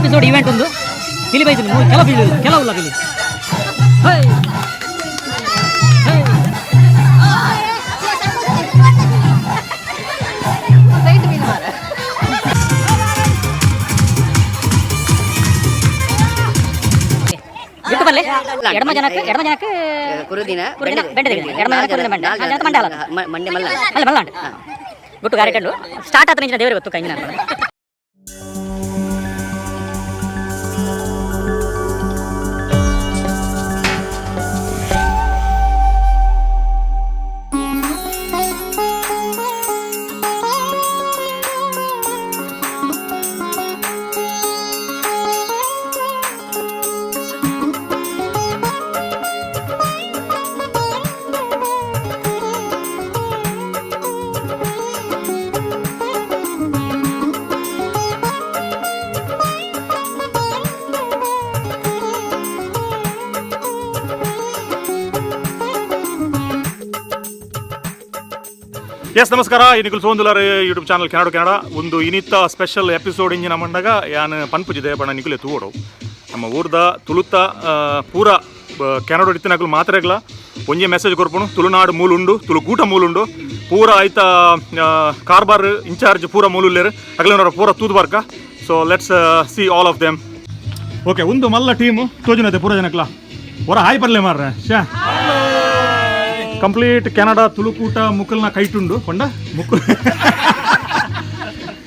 Episode event ಉಂದು ಪಿಲಿ ಬೈದು ಕೆಲವು ಪಿಲಿ ಕೆಲವು ಪಿಲಿ. High high. ಬಿಟ್ಟು ಬಲ್ಲೆ ಎಡಮ ಜನಕ್ಕೆ, ಎಡಮ ಜನಕ್ಕೆ. ಕುರುದಿನ. ಕುರುದಿನ ಬೆಂಡೆ ತೆಗೆದು. ಎಡಮ ಜನಕ್ಕೆ ಕುರುದಿನ ಬೆಂಡೆ. ನಾಲ್ ಜನಕ್ಕೆ ಮಂಡೆ ಅಲ್ಲ. ಮಂಡೆ ಮಲ್ಲ. ಅಲ್ಲ, ಮಲ್ಲಾಂಡ್ ಗುಟ್ಟು ಗಾರೆ ಸ್ಟಾರ್ಟ್ ಆತ. ನಿಂಚಿನ ದೇವರಿಗೆ ಗೊತ್ತು ಕೈಂಜಿನ. ಎಸ್, ನಮಸ್ಕಾರ. ನಿಕುಲ್ ಸೋಂದುಲಾರ್ ಯೂಟ್ಯೂಬ್ ಚಾನಲ್ ಕೆನಡ ಕೆನಡ. ಒಂದು ಇನಿತ ಸ್ಪೆಷಲ್ ಎಪಿಸೋಡ್ ಇಂಜಿನ ಮಂಡಗ ಯಾನ್ ಪನ್ಪುಜಿದೆ ಬಣ್ಣ ನಿಕುಲೆ ತೂವಡು. ನಮ್ಮ ಊರ್ದ ತುಳುತ ಪೂರ ಕೆನಡ ಇತ್ತಿನಕುಲು ಮಾತ್ರೆಗ್ಲ ಒಂಜಿ ಮೆಸೇಜ್ ಕೊರ್ಪುನು: ತುಳುನಾಡು ಮೂಲುಂಡು, ತುಳುಕೂಟ ಮೂಲುಂಡು. ಪೂರ ಐತ ಕಾರ್ಬಾರ್ ಇನ್ಚಾರ್ಜ್ ಪೂರ ಮೂಲುಲ್ಲೇರು. ಅಗಲೇನವರ ಪೂರ ತೂದು ಬರ್ಕ. So let's see all of them, okay? ಒಂದು ಮಲ್ಲ ಟೀಮು ತೋಜಿನತೆ ಪೂರ ಜನಕ್ಲ. ಹೊರ ಹಾಯ್ ಪರ್ಲೆ ಮಾರ್ರೆ. ಶಾ, ಕಂಪ್ಲೀಟ್ ಕೆನಡಾ ತುಳುಕೂಟ ಮುಕಲ್ನ ಕೈಟುಂಡು ಪಂಡ ಮುಕ್ಕು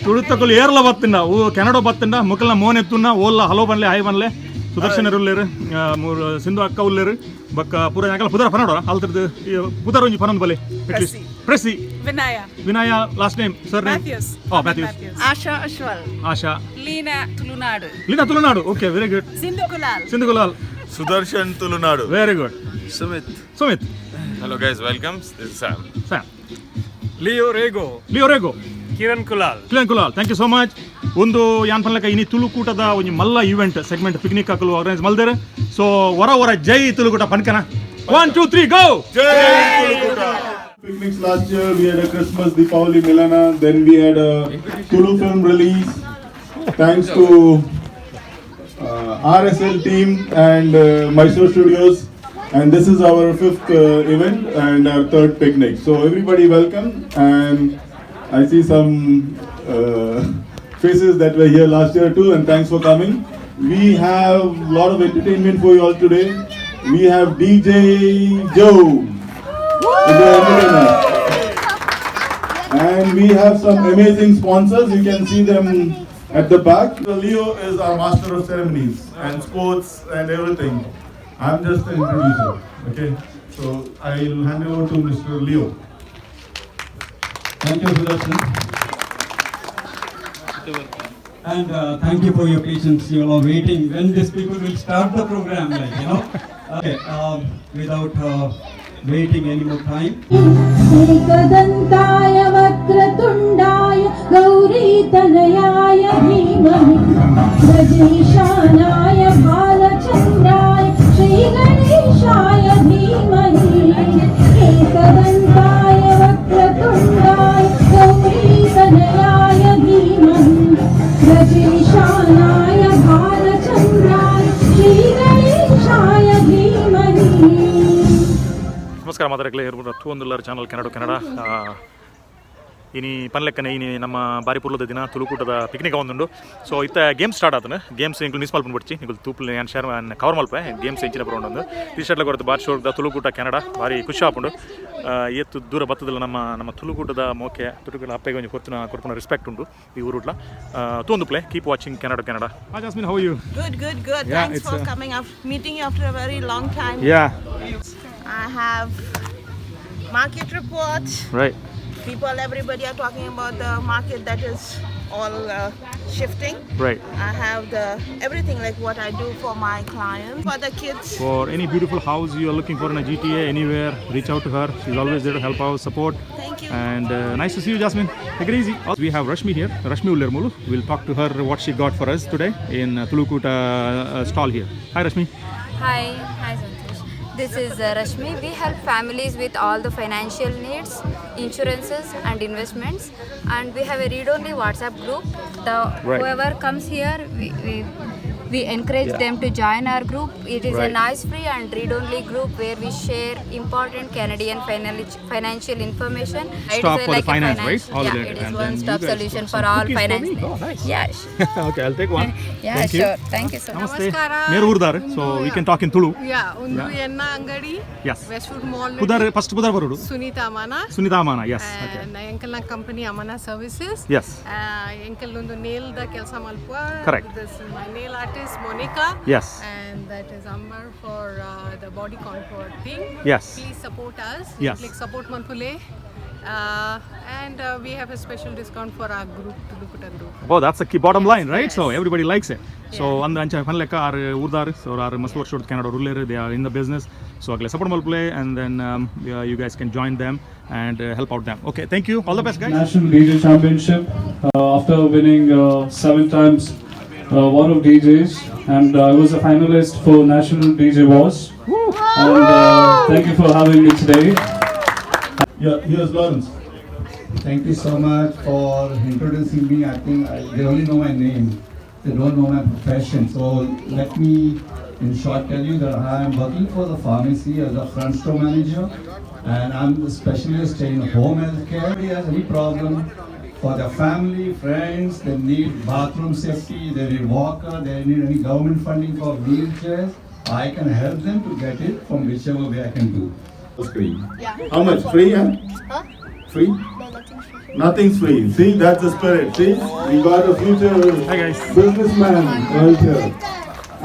ತುಳುತಕುಲು ಏರ್ಲ ಬತ್ತಿಂಡ ಓ ಕೆನಡಾ ಬತ್ತಿಂಡ ಮುಕಲ್ನ ಮೋನ್ ಎತ್ತುನ್ನ ಓಲ್ಲ ಹಲೋ ಬನ್ಲೆ, ಹಾಯ್ ಬನ್ಲೆ. ಸುದರ್ಶನರು ಉಲ್ಲೇರು, ಮೂರು ಸಿಂಧು ಅಕ್ಕ ಉಲ್ಲೇರು. ಬಕ್ಕ ಪೂರ ಜನಕಲ ಪುದರ ಪನೋಡ ಅಲ್ತರದು ಪುದರ ಒಂಜಿ ಪನೊಂದು ಬಲೆ at least. ಪ್ರೆಸಿ. Vinaya. Vinaya, last name, sir name? Matthews. O, Matthews. Asha Ashwal. Asha. Leena Tulunadu. Leena Tulunadu, okay, very good. Sindhu Kulal. Sindhu Kulal. Sudarshan Tulunadu. Very good. Sumit. Sumit. Hello guys, welcome. This is Sam. Sam. Leo Rego. Leo Rego. Kiran Kulal. Kiran Kulal, thank you so much. ಒಂದು ಯಾನ್ ಪನ್ಲಕ ಇನಿ ತುಳುಕೂಟದ ಒಂಜಿ ಮಲ್ಲ event segment picnic ಹಾಕಲು organise ಮಲ್ದೇರೆ. ಸೊ ಹೊರ ಹೊರ ಜೈ ತುಳುಕೂಟ ಪನ್ಕನ. One, two, three, go! Picnics last year, we had a Christmas Deepavali Milana, then we had a Tulu film release. Thanks to RSL team and Mysore Studios. And this is our fifth event and our third picnic. So everybody welcome, and I see some faces that were here last year too, and thanks for coming. We have a lot of entertainment for you all today. We have DJ Joe is the entertainer. And we have some amazing sponsors. You can see them at the back. So Leo is our master of ceremonies and sports and everything. I'm just the introducer. Okay. So I'll hand over to Mr. Leo. Thank you, Sudarshan. And thank you for your patience. You all are waiting when these people will start the program, like. Okay, without waiting any more time. एकदन्ताय वक्रतुण्डाय गौरीतनयाय धीमहि गजेशानाय भालचन्द्राय श्रीगणेशाय धीमहि. एकदन्ताय वक्रतुण्डाय गौरीतनयाय धीमहि गजेशानाय भालचन्द्राय श्रीगणेशाय धीमहि. ನಮಸ್ಕಾರ ಮಾತಾಡಕ್ಲೆ ಇರ್ಬೋದು ತೂವೊಂದುಲ್ಲಾರ್ ಚಾನಲ್ ಕೆನಡ ಕೆನಡ. ಇನಿ ಪನ್ಲೆಕ್ಕನೆ ಇನಿ ನಮ್ಮ ಬಾರಿ ಪುರ್ಲದ ದಿನ, ತುಳುಕೂಟದ ಪಿಕ್ನಿಕ್ ಒಂದುಂಡು. ಸೊ ಇತ್ತ ಗೇಮ್ಸ್ ಸ್ಟಾರ್ಟ್ ಆತನ. ಗೇಮ್ಸ್ ಎಂಕುಲು ಮಿಸ್ ಮಲ್ಪುಂಡು ಬಡ್ಚಿ. ನಿಕುಲು ತೂಪುಲ್ ಯಾನ್ ಶೇರ್ ಕವರ್ ಮಲ್ಪೆ ಗೇಮ್ಸ್ ಎಂಚಿನ ಬರೋಂಡು. ಟಿ ಶರ್ಟ್ ಕೊರತು ಬಾರಿ ಶೋರ್ದ ತುಳುಕೂಟ ಕೆನಡ ಬಾರಿ ಖುಷಿ ಆಪುಂಡು. ಏತ್ ದೂರ ಬತ್ತದಲ್ಲ ನಮ್ಮ ನಮ್ಮ ತುಳುಕೂಟದ ಮೋಕೆ ತುಳುಕೂಟ ಅಪ್ಪೆಗೆ ಒಂಜಿ ಕೊರ್ತುನ ಕೊರ್ಪುನ ರೆಸ್ಪೆಕ್ಟ್ ಉಂಡು ಈ ಊರುಡ್ಲ ತೂಂದು play. Keep watching Canada Canada. Ha jasmine, how you? Good, good, good. Yeah, Thanks it's, for coming up, meeting you after a very long time. Yeah. I have market reports. Right. People, everybody are talking about the market that is all shifting. I have the everything, like what I do for my clients, for the kids. For any beautiful house you are looking for in a GTA, anywhere, reach out to her. She's always there to help out, support. Thank you. And nice to see you, Jasmine. Take it easy. We have Rashmi here. Rashmi Ullermulu. We'll talk to her what she got for us today in Tulukuta stall here. Hi, Rashmi. Hi, hi Santosh. This is Rashmi. We help families with all the financial needs, insurances and investments. And we have a read-only WhatsApp group. The Whoever comes here, we encourage them to join our group. It is a nice free and read-only group where we share important Canadian financial information. It Stop is for the like a finance, right? All yeah, related. it is And then you one-stop guys solution put for some all cookies for finance me? Oh, needs. nice. Yeah, Okay, I'll take one. Yeah, Thank you. Sure. Thank you so much. Namaste. ನಮಸ್ಕಾರ. ಮೇರು ಊರ್ದಾರ್, so we can talk in Tulu. Yeah, ಒಂದು ಎನ್ನ ಅಂಗಡಿ Yes. Westwood mall. ಪುದರ್ ಫಸ್ಟ್ ಪುದರ್ ಬರುಡು. ಸುನೀತಾ ಅಮಾನ. ಸುನಿತಾ ಅಮಾನ, ಎಸ್, ಓಕೆ. ಎಂಕಲ್ನ ಕಂಪನಿ ಅಮಾನ ಸರ್ವಿಸಸ್. ಎಂಕಲ್ ಒಂದು ನೇಲ್ದ ಕೆಲಸ ಮಲ್ಪುವ. This is my nail artist Monica. And that is Ambar for the body contour thing. Please support us. Like support ಮನ್ಪುಲೆ. And we have a special discount for our group, Tulukuta group. Oh, that's a key bottom line, right? So everybody likes it. So ಅಂದ್ ಅಂಚ ಪನ್ಲೆಕ್ಕ ಆರು ಊರ್ದಾರ್, ಸೊ ಆರು ಮಸ್ತ್ ವರ್ಷ Canada ಉಲ್ಲೇರ್, they are in the business. So ಅಗ್ಲೆ support ಮಲ್ಪುಲೆ and then you guys can join them and help out them. Okay, thank you. All the best, guys. National DJ Championship after winning seven times War of DJs, and I was a finalist for National DJ Wars. And thank you for having me today. Yeah, here's Lawrence. Thank you so much for introducing me. I think they only know my name. They don't know my profession. So let me, in short, tell you that I am working for the pharmacy as a front store manager, and I'm the specialist in home health care. If has any problem for their family, friends, they need bathroom safety, they need walker, they need any government funding for wheelchairs, I can help them to get it from whichever way I can do. Screen. How much? Free, huh? Free? No, nothing's free. Nothing's free. See, that's the spirit. See, we got a future Hi, guys. Businessman right here.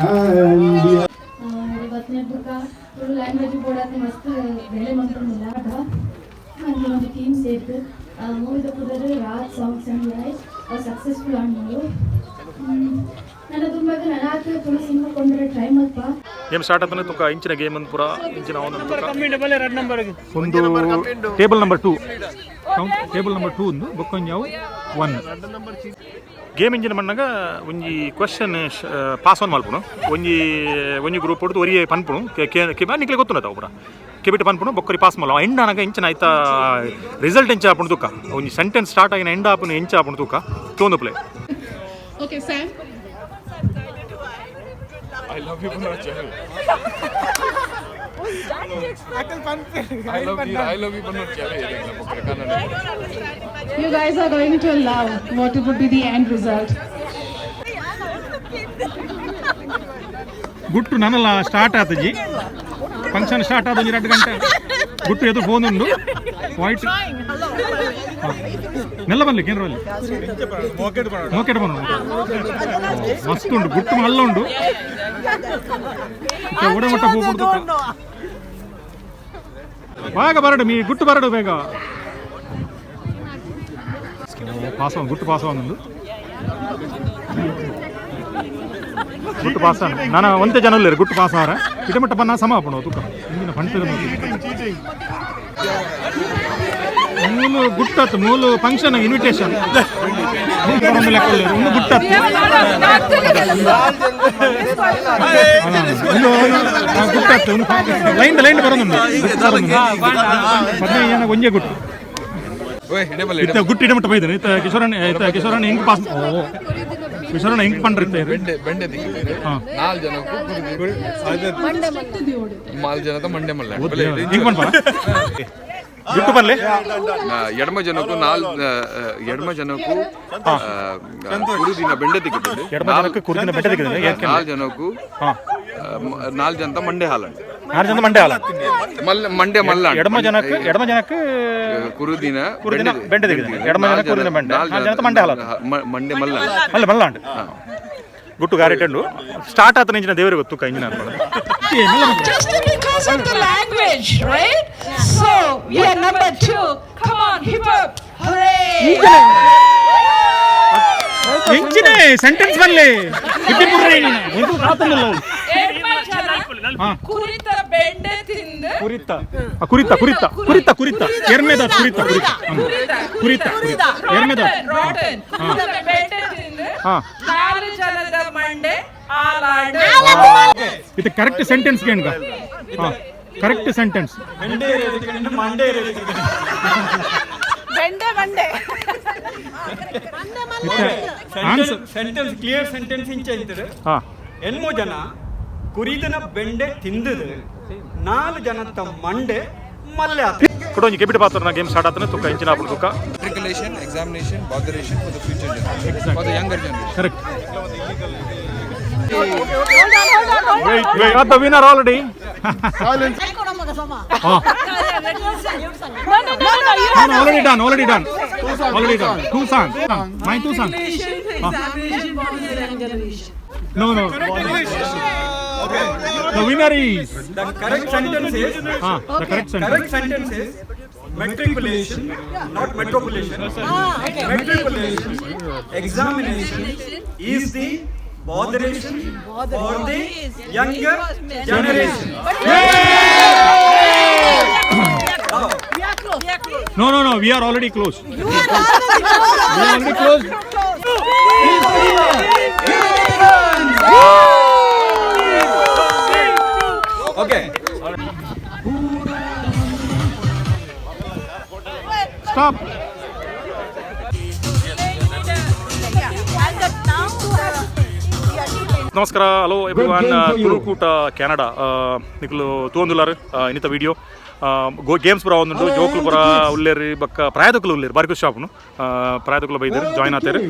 And we have ಬತ್ನೆ ಬುಕ್ಕ Tulu language ಬೋಡಾತ್ ಮಸ್ತ್ ಬೇಲೆ ಮಲ್ತೊಂದಿಲ್ಲ ಅಥವಾ ಅಂಚ ಒಂಜಿ team ಸೇರ್ದು ಮೂವಿದ ಪುದರ್ Raj songs ಅಂಡ್ life. ಅವು successful ಆಂಡ್ ನನ್ನ ದುಂಬಾಗ ನನಾತ್ ತುಳು ಸಿನಿಮಾ ಕೊಂಡ್ರೆ ಟ್ರೈ ಮಲ್ಪ. ಗೇಮ್ ಸ್ಟಾರ್ಟ್ ಆತನೆ ತುಕ ಇಂಚಿನ ಗೇಮ್ ಒಂದು ಪೂರ ಇಂಚಿನ ಒಂದು ತುಕ ಒಂದು table number 2, table number 2 ಒಂದು ಬೊಕ್ಕೊಂಜಿ ಅವು 1 ಗೇಮ್ ಇಂಜಿನ ಮಣ್ಣಾಗ ಒಂಜಿ ಕ್ವಶನ್ ಪಾಸ್ ಆನ್ ಮಲ್ಪುನು. ಒಂಜಿ ಒಂಜಿ ಗ್ರೂಪ್ ಹೊಡ್ದು ಒರಿಯೇ ಪನ್ಪುನು ಕೆ ನಿಕ್ಲೆ ಗೊತ್ತುಂಡತ ಪೂರ ಕೆಬಿಟ್ ಪನ್ಪುನು ಬೊಕ್ಕರಿ ಪಾಸ್ ಮಲ್ಲ ಎಂಡ್ ಆನಗ ಇಂಚಿನ ಆಯ್ತಾ ರಿಸಲ್ಟ್ ಎಂಚ ಆಪುಂಡು ತುಕ್ಕ ಒಂಜಿ ಸೆಂಟೆನ್ಸ್ ಸ್ಟಾರ್ಟ್ ಆಗಿನ ಎಂಡ್ ಆಪುನು ಎಂಚ ಆಪುಂಡು ತುಕ್ಕ ತೋಂದು play. Okay, Sam. I love you, but not channel. I love you, I love you, but not channel. You guys are going to love what would be the end result. ಗುಟ್ಟು ನನ್ನಲ್ಲ start ಆತಜಿ function start ಆದ ಒಂಜಿ 2 ಗಂಟೆ ಗುಟ್ಟು ಎದು phone ಉಂಡು white ಮೆಲ್ಲ ಬನ್ಲಿ ಏನ್ರ ಬನ್ಲಿ ಮೋಕೆಟ್ bun ಮಸ್ತ್ ಉಂಡು ಗುಟ್ಟು ಮಲ್ಲ ಉಂಡು ಒಡೆ ಮಟ್ಟ ಹೋಗ್ಬಿಡ್ತು ಬೇಗ ಬರಡು ಮೀ ಗುಟ್ಟು ಬರಡು ಬೇಗ ಪಾಸ್ ಗುಟ್ಟು ಪಾಸ್ ಆಗುಂಡು ಗುಟ್ಟು ಪಾಸ್ ನಾನು ಒಂತೆ ಜನ ಉಲ್ಲೇರು ಗುಟ್ಟು ಪಾಸ್ ಆರ ಇಟಮಟ್ಟ ಬನ್ನ ಸಮ ಆಪುಂಡು ತುಕ್ಕ ಇಂಜಿನ ಫಂಕ್ಷನ್ ಮೂಲು ಗುಟ್ಟತ್ತು ಮೂಲು ಫಂಕ್ಷನ್ ಇನ್ವಿಟೇಷನ್ ಒಂದು ಗುಟ್ಟತ್ತು ಗುಟ್ಟತ್ತು ಲೈನ್ ಲೈನ್ ಬರೋದುಂಡು 15 ಜನ ಒಂಜೇ ಗುಟ್ಟು ಇತ್ತ ಗುಟ್ಟು ಇಡಮಟ್ಟ ಬೈದಾನೆ ಇತ್ತ ಕಿಶೋರಣ್ಣ ಇತ್ತ ಕಿಶೋರಣ್ಣ ಹೆಂಗ್ ಪಾಸ್ ಕಿಶೋರಣ್ಣ ಹೆಂಗ್ ಪಂಡ್ರಿ ಇತ್ತ ಬೆಂಡೆ ಬೆಂಡೆ ದಿಕ್ಕಿದೆ ನಾಲ್ ಜನಕ್ಕೂ ಮಾಲ್ ಜನದ ಮಂಡೆ ಮಲ್ಲ ಹೆಂಗ್ ಪನ್ಪ ಗುಟ್ಟು ಬರ್ಲಿ ಎಡಮ ಜನಕ್ಕೂ ನಾಲ್ ಎಡಮ ಜನಕ್ಕೂ ಕುರುದಿನ ಬೆಂಡೆ ದಿಕ್ಕಿದೆ ಎಡಮ ಜನಕ್ಕೆ ಕುರುದಿನ ಬೆಂಡೆ ದಿಕ್ಕಿದೆ ನಾಲ್ ಜನಕ್ಕೂ ನಾಲ್ ಜನತ ಮಂಡೆ ಹಾಲಂಡ್ ನಾಲ್ ಜನ ಮಂಡೆ ಹಾಲ ಮಲ್ಲ ಮಂಡೆ ಮಲ್ಲ ಎಡಮ ಜನಕ್ಕೆ ಎಡಮ ಜನಕ್ಕೆ ಕುರುದಿನ ಕುರುದಿನ ಬೆಂಡೆ ದಿಕ್ಕಿದೆ ಎಡಮ ಜನಕ್ಕೆ ಕುರುದಿನ ಬೆಂಡೆ ನಾಲ್ ಜನತ ಮಂಡೆ ಹಾಲ ಮಂಡೆ ಮಲ್ಲ ಮಲ್ಲ ಮಲ್ಲಾಂಡ್ ಗುಟ್ಟು ಗಾರೆಟಂಡು ಸ್ಟಾರ್ಟ್ ಆತನ ಇಂಜಿನ ದೇವರಿಗೆ ಗೊತ್ತು ಇಂಜಿನ Just because of the language, right? So we are number 2. Come on, hip hop, hooray! ಎಂಚಿನ ಸೆಂಟೆನ್ಸ್ ಬರ್ಲಿ ಕುರಿತ ಬೆಂಡೆ ತಿಂದು ಕುರಿತ ಕುರಿತ ಕುರಿತ ಕುರಿತ ಕುರಿತ ಎರ್ಮೆದ ಕುರಿತ ಕುರಿತ ಕುರಿತ ಎರ್ಮೆದ ರಾಟನ್ ಬೆಂಡೆ ತಿಂದು ನಾಲ್ ಜನದ ಮಂಡೆ ಆಲಾಡು. ಇದು ಕರೆಕ್ಟ್ ಸೆಂಟೆನ್ಸ್ ಕೇಣ್ಗ. Correct sentence. ಬೆಂಡೆ ಮಂಡೆ. ಸೆಂಟೆನ್ಸ್ ಕ್ಲಿಯರ್ ಸೆಂಟೆನ್ಸ್ ಇಂಚ ಇದ್ದಾರೆ. ಎನ್ಮೋ ಜನ ಕುರಿದನ ಬೆಂಡೆ ತಿಂದದು, ನಾಲ್ ಜನ ತಮ್ಮ ಮಂಡೆ ಮಲ್ಲೆ ಆತ. ಕುಡೊಂಜಿ ಕೆಪಿಟ ಪಾತ್ರನ ಗೇಮ್ ಸ್ಟಾರ್ಟ್ ಆತನ ತುಕ್ಕ ಇಂಚಿನ ಆಪುಂಡು ತುಕ್ಕ. Matriculation, examination, botheration for the future generation, for the younger generation. Correct. Wait, wait. Got the winner already. Silence. Ah. No, no, no, no, you No, no, already done, already done. Already done. Two songs. My two songs. No, no. The winner is. The correct sentence is. The correct sentence. Correct sentence is matriculation, not metropolation. Matriculation, examination is the botheration for the younger generation. No, no, no. We are already closed. We are already closed. Okay. Stop. ನಮಸ್ಕಾರ, hello everyone. ತುಳುಕೂಟ Canada ನಿಕುಲು ತೂವೊಂದುಲ್ಲಾರ್ ಇನ್ನಿತ video. Games ಪೂರ ಒಂದುಂಡು, ಜೋಕುಲು ಪೂರ ಉಲ್ಲೇರಿ, ಬೊಕ್ಕ ಪ್ರಾಯದಕುಲು ಉಲ್ಲೇರು, ಬಾರಿ ಖುಷಿ ಆಪುಂಡು. ಪ್ರಾಯದಕುಲು ಬೈದೆರ್ ಜಾಯ್ನ್ ಆತೇರು.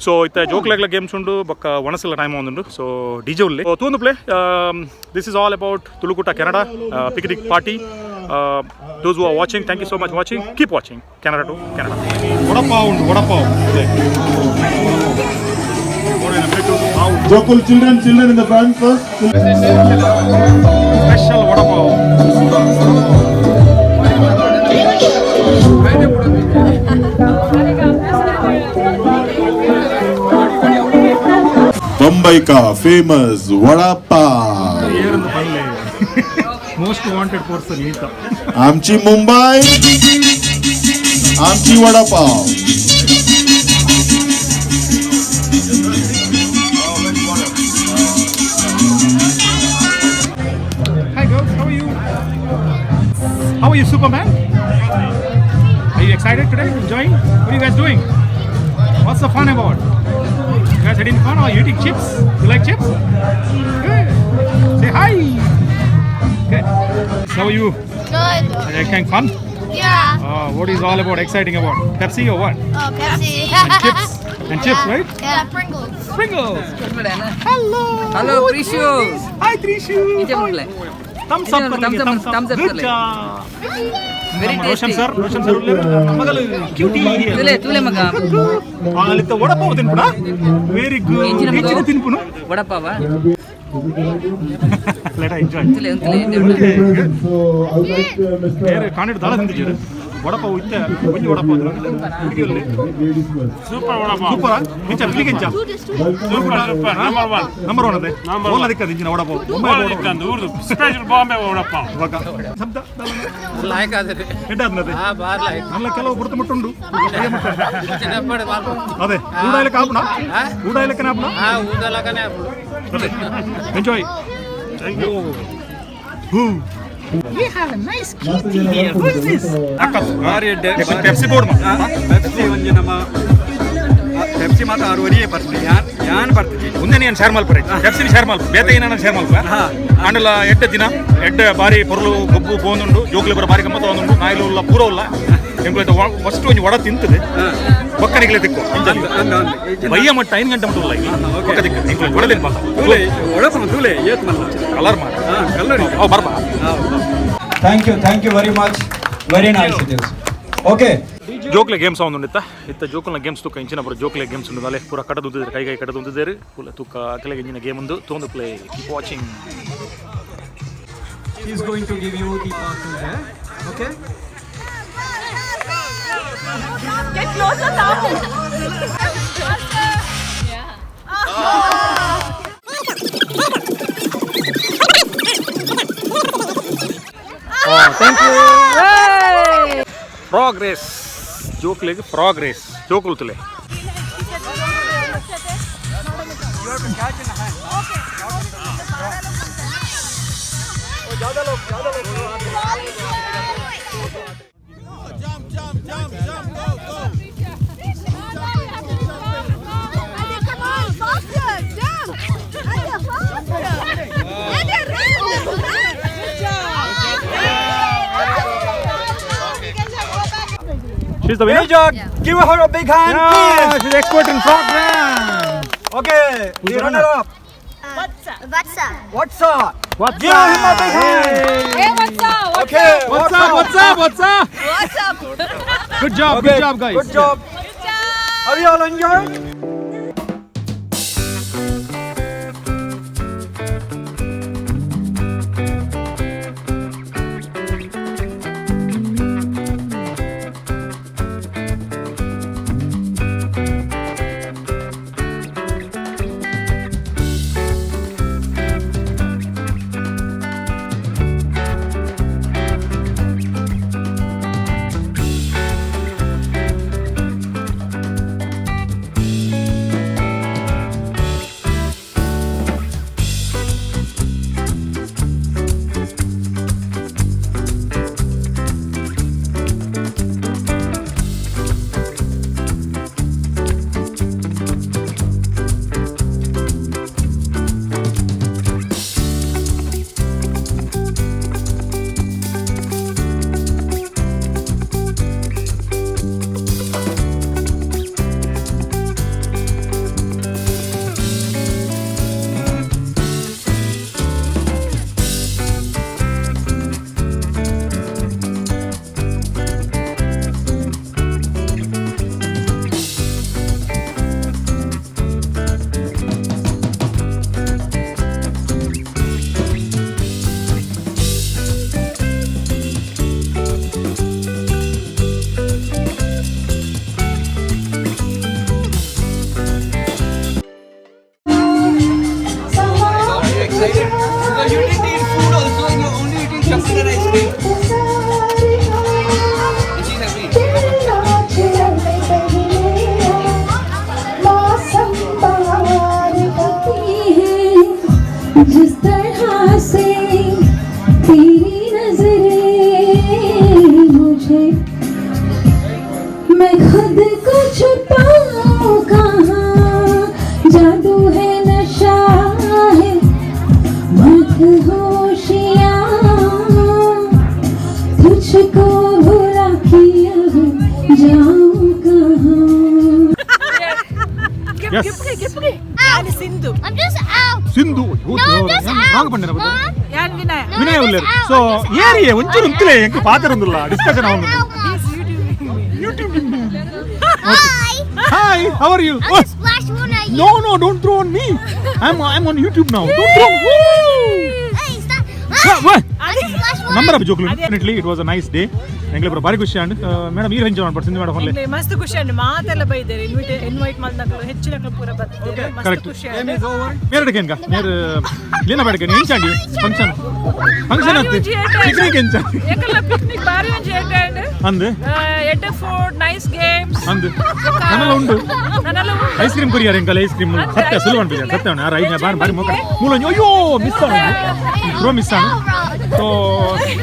ಸೊ ಇತ್ತೆ ಜೋಕುಲೆಗ್ಲ ಗೇಮ್ಸ್ ಉಂಡು, ಬೊಕ್ಕ ಒಣಸಲ ಟೈಮ್ ಒಂದುಂಡು. ಸೊ DJ ಉಲ್ಲೆ ತೂವೊಂದು play. This is all about Tulukoota Canada picnic party. Those who are watching, thank you so much watching. Keep watching Canada to Canada. Vada pav ಉಂಡು, vada pav. Jokul children, children in the front first. Special vada pav. Bombay ka famous vada pav. Most wanted person ಈತ. आमची मुंबई, आमची vada pav. Hi girls, how are you? How are you, Superman? Are you excited today? Enjoying? What are you guys doing? What's the fun about? You guys having fun or you eating chips? You like chips? Good. Say hi. Good. How are you? Good. Are you having fun? Yeah. What is all about exciting about? Pepsi or what? Oh, Pepsi. And chips. And chips, right? Yeah, Pringles. Pringles. Hello. Hello, Trishu. Hi, Trishu. Thumbs up. Thumbs up, thumbs up. Good job. Very tasty. Roshan sir, Roshan sir ulle ಮಗಲು cutie. ತುಲೆ ತುಲೆ ಮಗ. ಅಲ್ಲಿತ್ತ vada pav ತಿನ್ಪುನಾ? Very good. ಎಂಚಿನ ತಿನ್ಪುನು? ವಡಪಾವ. Let enjoy. ತುಲೆ ತುಲೆ. ಬೇರೆ ಕಾಣಿಡ್ ದಾಲ ತಿಂದಿದ್ದೀರಿ. ವಡಪಾವ್ ಇತ್ತ ಒಂಜಿ ವಡಪಾವ್ ತಿನ್ನೋದು. ಸೂಪರ್ ವಡಪಾವ್. ಸೂಪರ್ ಇಂಚ ಪಿಲಿಗೆ ಇಂಚ. Super super number 1. Number 1 ಅದೇ. ಓಲ ದಿಕ್ಕದ ಇಂಚಿನ ವಡಪಾವ್. ಓಲ ದಿಕ್ಕಂದು ಊರ್ದು ಸ್ಪೆಷಲ್ ಬಾಂಬೆ ವಡಪಾವ್. ಶಬ್ದ ಲಾಯಕ್ ಆದ್ರೆ ಎಡ್ಡಾದ್ನದೆ. ಹಾ ಬಾರ್ ಲಾಯಕ್. ನಲ್ಲ ಕೆಲವು ಬುರ್ತ ಮುಟ್ಟುಂಡು. ಅದೇ ಊಡಾಯಲಕ್ಕೆ ಆಪುಣ? ಊಡಾಯಲಕ್ಕೆ ಆಪುಣ? ಹಾ ಊಡಾಯಲಕ್ಕನೆ ಆಪುಣ. Enjoy. Thank you. We have a nice kitty here. Who is this? Pepsi board ma. Pepsi ಒಂಜಿ ನಮ್ಮ ಪೆಪ್ಸಿ ಮಾತ ಆರು ಒರಿಯೇ ಬರ್ತದೆ. ಯಾನ್ ಯಾನ್ ಬರ್ತದೆ. ಒಂದೇ ಏನು ಶೇರ್ ಮಲ್ಪರೆ. ಪೆಪ್ಸಿನ ಶೇರ್ ಮಲ್ಪ. ಬೇತೆ ಏನಾನ ಶೇರ್ ಮಲ್ಪ. ಆಂಡಲ ಎಡ್ಡೆ ದಿನ ಎಡ್ಡೆ ಬಾರಿ ಪೊರ್ಲು ಗೊಬ್ಬು ಪೋಂದುಂಡು, ಜೋಕ್ಲೆ ಬರ ಬಾರಿ ಗಮ್ಮತ್ತ ಒಂದುಂಡು, ನಾಯಿಲು ಉಲ್ಲ ಪೂರ ಉಲ್ಲ. ಎಂಕುಲೈತ ಫಸ್ಟ್ ಒಂಜಿ ವಡ ತಿಂತದೆ ಬೊಕ್ಕನಿಗ್ಲೆ ತಿಕ್ಕು. ಬಯ್ಯ ಮಟ್ಟ 5 ಗಂಟೆ ಮಟ್ಟ ಉಲ್ಲ ಇಲ್ಲಿ. ಬೊಕ್ಕ ತಿಕ್ಕು ಎಂಕುಲ ವಡ ತಿನ್ಪ. ತೂಲೆ ವಡ ತೂಲೆ ಏತ್ ಮಲ್ಲ ಕಲರ್ ಮಾರ. ಕಲರ್. ಅವು ಬರ್ಬಾ. Thank you, thank you very much. Very nice it is. Okay. ಜೋಕ್ಲೆ games ಒಂದುಂಡಿತ್ತ ಇತ್ತ ಜೋಕುಲ್ನ ಗೇಮ್ಸ್ ತುಕ್ಕ ಇಂಚಿನ ಪೂರ ಜೋಕ್ಲೆ ಗೇಮ್ಸ್ ಉಂಡು. ಅಲೆ ಪೂರ ಕಟದು ಉಂತಿದ್ದಾರೆ, ಕೈ ಕೈ ಕಟದು ಉಂತಿದ್ದಾರೆ. ಪೂರ ತುಕ್ಕ ಅಕಲೆಗೆ ಇಂಚಿನ ಗೇಮ್ ಉಂದು ತೋಂದು play. Keep watching. He is going to give you the parcel there. Okay? Get closer now. Yeah. Oh, thank you. Frog race. ಜೋಕ್ಲೆಗ್ frog race. ಜೋಕುಲು ತುಲೆ. She's the winner. Give her a big hand, Yeah, please. she's expert in frog dance. Okay, Who's the the runner up. What's up? What's up? What's Give him a big hand. Hey, what's up? Okay, What's up? What's up? What's up? What's up? Good job. Okay, Good job, guys. Good job. Are you all enjoying? You didn't eat food also, and you're only eating chocolate and ice cream. And she's happy. जिस तरह से तेरी नजरें मुझे, मैं खुद को छुपाऊं कहाँ, जादू है नशा है मदहोशियाँ, तुझको भुला के अब जाऊं कहाँ। Yes. Sindhu. I'm just out. Sindhu. No, I'm just out. Wrong ಪಂಡೆನ ಯಾನ್ ವಿನಯ. ವಿನಯ ಉಲ್ಲೇರು. ಸೊ ಏರಿಯೇ ಒಂಚೂರು ಉಂತುಲೆ ಎಂಕ್ ಪಾತೆರೊಂದುಲ್ಲ ಡಿಸ್ಕಷನ್ ಅವನು. YouTube. Hi. Hi, how are you? I'm gonna splash one at you. No, no, don't throw on me. I'm on YouTube now. Don't throw. Woo! Hey, stop. What? I'm gonna splash one. Number of ಜೋಕ್ಲು. Definitely it was a nice day. ಎಂಗ್ಲೆ ಪೂರ ಬಾರಿ ಖುಷಿ and madam ಈರ್ enjoy ಮಾಡ್ತಾರೆ Sindhu madam ಹೊಲ್ಲೆ. ಎಂಗ್ಲೆ ಮಸ್ತ್ ಖುಷಿ ಅಂಡ್ ಮಾತೆಲ್ಲ ಬೈದೇರು invite ಮಾಡಿದಾಗಲೂ ಹೆಚ್ಚಿನಕ್ಲು ಪೂರ ಬರ್ತದೆ ಮಸ್ತ್ ಕರೆಕ್ಟ್. ಖುಷಿ ಅಂಡ್ ಮೇರಡಕ್ಕೆ ಎಂಕ ಮೇರ್ ಲೇನ ಬೇಡಕ್ಕೆ ಎಂಚಾಂಡಿ ಫಂಕ್ಷನ್ ಫಂಕ್ಷನ್ ಅತ್ತೆ ಪಿಕ್ನಿಕ್ ಎಂಚಾಂಡಿ ಏಕಲ್ಲ ಪಿಕ್ನಿಕ್ ಬಾರಿ ಒಂಜಿ ಎಡ್ಡೆ ಅಂಡ್ ಅಂದ್ ಎಡ್ಡೆ ಫುಡ್ ನೈಸ್ ಗೇಮ್ಸ್ ಅಂದ್ ನನ್ನೆಲ್ಲ ಉಂಟು. ನನ್ನೆಲ್ಲ ಉಂಟು. ಐಸ್ ಕ್ರೀಮ್ ಕೊರಿಯಾರ ಎಂಕಲ್ ಐಸ್ ಕ್ರೀಮ್ ಸತ್ಯ ಸುಲಭ ಅನ್ಪಿದೆ ಸತ್ಯ ಅವನು ಆರು ಐದು ಬಾರಿ ಬಾರಿ ಮೋಕ ಮೂಲ ಅಯ್ಯೋ ಮಿಸ್ ಆನು ಥ್ರೋ ಮಿಸ್ ಆನು. ಸೊ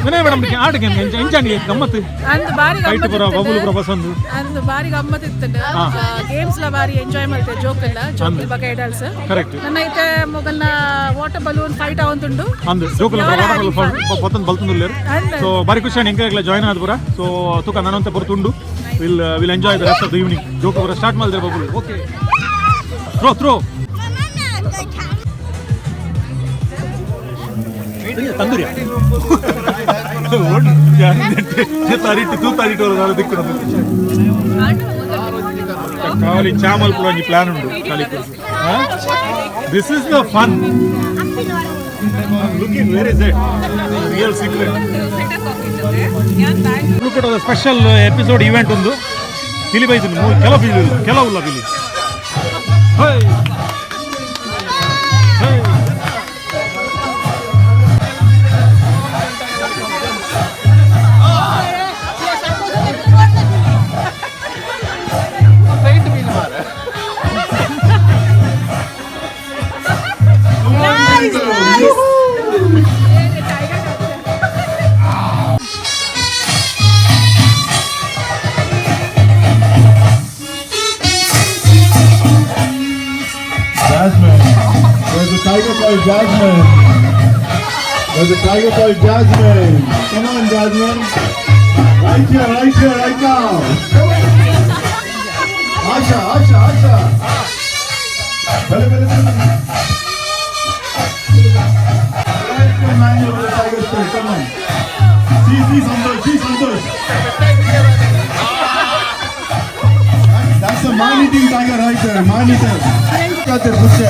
ವಿನಯ್ ಮೇಡಮ್ ಆಟಕ್ಕೆ ಎಂಚಾಂಡಿ ಗಮ್ಮತ್ತು ಅಂದ್ ಬಾರಿ ಕೈಟ್ ಗಮ್ಮತ್ ಪುರ ಬಬುಲು ಪುರ ಇತ್ತುಂಡು. ಬಸೊಂದು ಅಂದ್ ಬಾರಿ ಗಮ್ಮತ್ ಇತ್ತುಂಡು. ಹಾ. ಗೇಮ್ಸ್ ಲ ಬಾರಿ ಎಂಜಾಯ್ ಮಲ್ತೆ ಜೋಕಲ್ಲ ಅಂದ್. ಜೋಕಲ್ ಬಕ ಎಡಲ್ಸ್ ಕರೆಕ್ಟ್. ನನ್ನ ಐತೆ ಮೊಗಲ್ನ ವಾಟರ್ ಬಲೂನ್ ಫೈಟ್ ಆವಂತುಂಡು. ಅಂದ್ ಜೋಕುಲ We all water having fun. ಪತ್ತೊಂದು ಬಲ್ತೊಂದುಲ್ಲೇರು. ಅಂದ್. ಸೊ ಬಾರಿ ಖುಷಿ ಆಂಡ್ ಎಂಕಲ್ ಜಾಯ್ನ್ ಆದ ಪುರ. ಸೊ ತುಕ ನಾನಂತ ಪುರ will will enjoy the rest of the evening. ಜೋಕು ಪುರ ಸ್ಟಾರ್ಟ್ ಮಾಡಿದ್ರೆ ಬಬುಲು. ಓಕೆ ಥ್ರೋ ಥ್ರೋ ತಂದೂರಿ ತೂತಾರಿಟ್ಟು ದಿಕ್ಕು ಖಾಲಿ ಚಾಮಲ್ ಪುರ ಒಂಜಿ ಪ್ಲಾನ್ ಉಂಡು ಖಾಲಿ. This is the fun. Looking where is it real secret. ತುಳುಕೂಟದ special episode event ಒಂದು ಪಿಲಿ ಬೈದು ಕೆಲವು ಪಿಲಿ ಕೆಲವು ಪಿಲಿ. High high. Nice, nice. Jasmine. There's a tiger called Jasmine. There's a tiger called Jasmine. Come on, Jasmine. Right here, right here, right now. Asha Asha Asha ಬಲೆ ಬಲೆ ಬಲೆ. Come on. See, see Santosh, see Santosh. That's a man-eating tiger right there, man-eater. Got there, Pucha.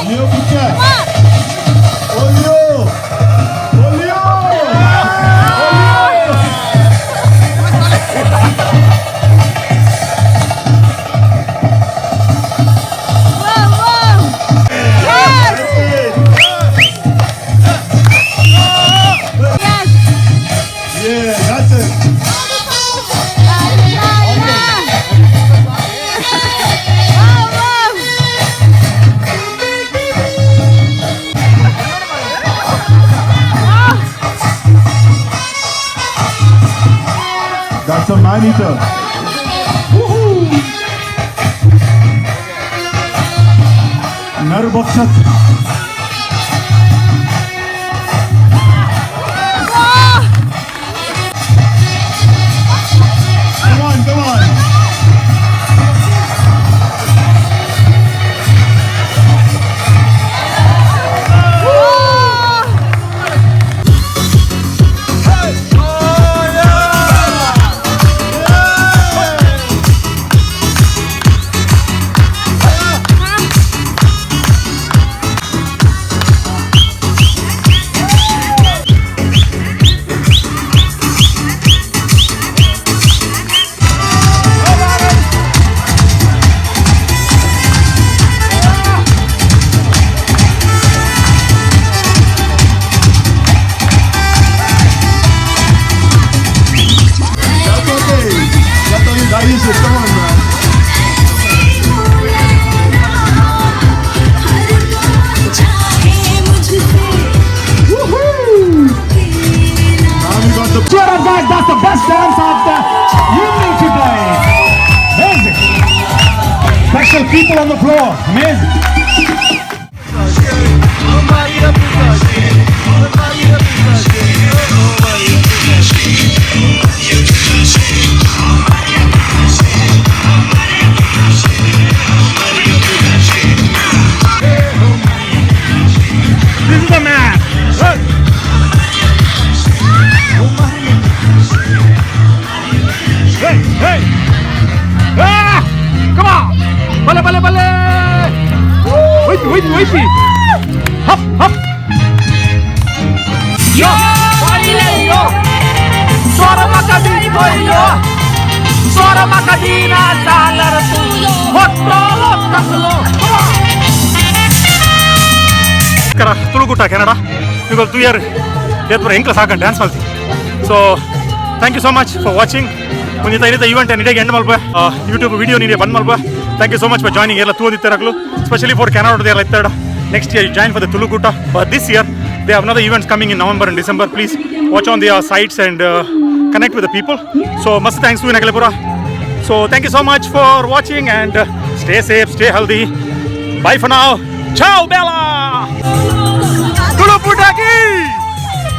Leo Pucha. Oh, Leo. Oh, Leo. Oh, Leo. Yeah, that's it. That's a man-eater. Woohoo! Narbhakshat. Come on, come on. That's okay. That's how you digest it. Come on, man. Woohoo! Now we got the Cheer up, guys. That's the best dance of the evening today. Amazing. Special people on the floor. Amazing. This is the man. Hey, hey. Ah! Come on. Bale, bale, bale. Wait, wait, wait. Hop, hop. Yo, yo. Sora makadi boyo. Sora makadina salar tu. Hotto taklo. ನಮಸ್ಕಾರ, ತುಳುಕೂಟ Canada. ಇವಾಗ 2 year ಏತ್ಪುರ ಎಂಕ್ಲ ಸಾಕಂಡು dance Malti. So thank you so much for watching. ಒಂದಿತ ಇನ್ನಿತ event ನಿಡೆಗೆ end ಮಲ್ಪ, YouTube video ನೀಡೆ bandh ಮಲ್ಪ. Thank you so much for joining. ಎಲ್ಲ ತೂದಿತ್ತಾರಕ್ಲು, specially for Canada ಎಲ್ಲ ಇತ್ತಾಡ. Next year join for the Tulukoota. This year they have another events coming in November and December. Please watch on their sites and connect with the people. So ಮಸ್ತ್ thanks to ನಗಲೆಪುರ. So thank you so much for watching and stay safe, stay healthy. Bye for now. Ciao bella. ತುಳುಕೂಟಕಿ,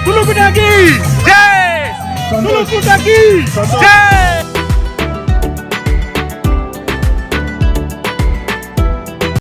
ತುಳುಕೂಟಕಿ Jai, ತುಳುಕೂಟಕಿ Jai.